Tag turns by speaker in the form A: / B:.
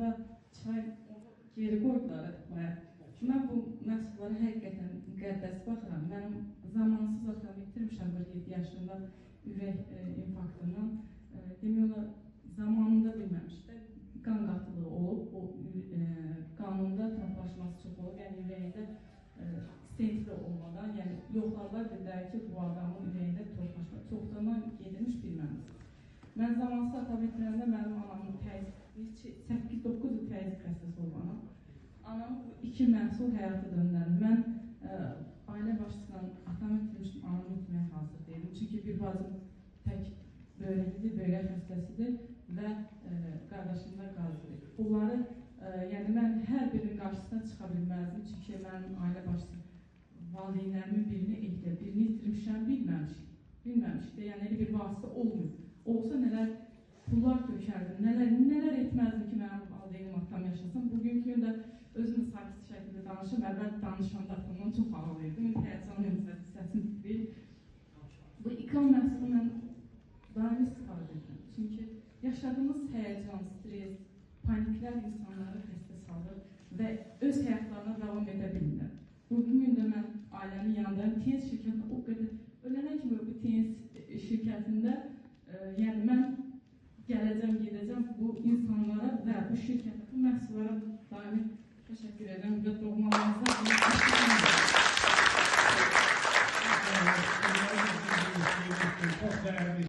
A: şorba, çay onu geri qoydular bayaq. Mən bu məhsullara həqiqətən müqəddəs baxıram. Mənim zamansız atamı itirmişəm 47 yaşında ürək infarktından. Demək olar zamanında bilməmiş də qan qatılığı olub, o qanunda tromblaşması çox olub, yəni ürəyində stentli olmadan, yəni yoxladılar, dedilər ki, bu adamın ürəyində tromblaşma çoxdandan gedilmiş bilməmiş. Mən zamansız atamı itirəndə mənim anamın 8-9 il təzyiq xəstəsi olub anam. Anamı bu iki məhsul həyata döndərdi. Mən ailə başçısından atamı itirmişdim, anamı itirməyə hazır değilim. Çünki bir bacım tək böyrəklidir, böyrək xəstəsidir və qardaşım da qazidir. Onları, yəni mən hər birinin qarşısına çıxa bilməzdim. Çünki mənim ailə başçısı valideynlərimin birini ehtiyat, birini itirmişəm, bilməmişik. Bilməmişik də, yəni elə bir vasitə olmuyor. Olsa nələr pullar tökərdim, nələr etməzdim ki, mənim valideynim atam yaşasın. Bugünkü gündə özüm də sakit şəkildə danışım. Əvvəl danışanda atamdan çox ağlayırdım. İndi həyəcanlıyım, səsim titrəyir. Bu İKAN məhsulu mən daimi istifadə edirəm. Çünki yaşadığımız həyəcan, stres, paniklər insanları xəstə salır və öz həyatlarına davam edə bilmirlər. Bugünkü gündə mən ailəmin yanındayım. TNS şirkətində o qədər ölənə kimi bu TNS şirkətində yəni mən gələcəm, gedəcəm bu insanlara və bu şirkətə, bu məhsullara daimi təşəkkür edirəm və doğmalarınıza.